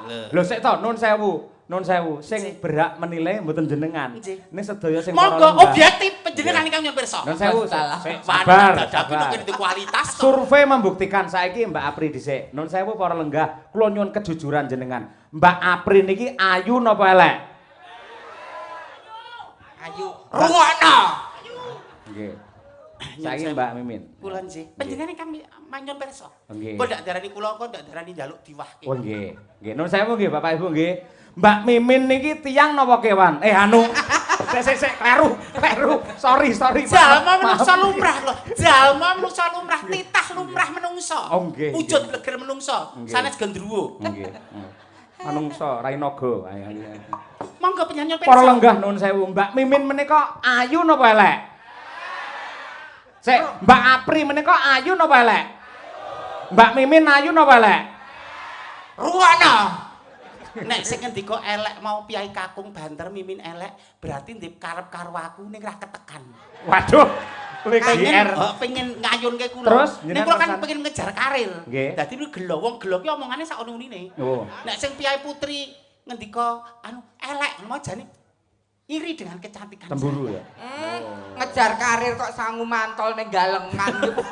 Lho. Lho, sik to, nun sewu. Nun sewu, sing berhak menilai mboten jenengan. Nggih. Ning sedaya sing para Monggo lenggah. Objektif panjenengan ingkang nyuwun pirsa. Nun sewu, Salah. sik, Sabar, sabar. Dadaku Sabar. nek kualitas to. Survei membuktikan saiki Mbak Apri dhisik. Nun sewu para lenggah, kula nyuwun kejujuran jenengan. Mbak Apri niki ayu napa elek? Ayu. Rungokno. Nggih. Saiki Mbak Mimin. Kula nggih. Panjenengan ingkang manyun pirsa. Nggih. Kok ndak darani kula, kok ndak darani njaluk diwahke. Oh nggih. Nggih, nun sewu nggih, Bapak Ibu, nggih. Mbak Mimin niki tiyang napa kewan? Eh, anu. Sik, sik, sik, kleru, kleru. Sorry, sorry. Jalma Maaf. Menungso lumrah lho. Jalma menungso lumrah, titah lumrah menungso. Oh, nggih. Wujud bleger menungso, sanes gendruwo. Nggih. Manungsa rai naga. Ayo, ayo. Monggo panjenengan pirsa. Para lenggah, nun sewu, Mbak Mimin menika ayu napa elek? Sik, Mbak Apri menika ayu napa elek? Mbak Mimin ayu napa elek? Rungokno. Nek sing ngendika elek mau piyai kakung banter, Mimin elek, berarti ndek karep karo aku ning ra ketekan. Waduh, kowe Pengen GR. Oh, pengen ngayunke kula. Terus, nek jenengan kula kan kersane? Pengen ngejar karir. Dadi niku gelo, wong gelo ki omongane sak unine. Oh. Nek sing piyai putri ngendika anu elek mau jane iri dengan kecantikan Cemburu saya. Ya. Ngejar karir kok sangu mantol ning galengan iki.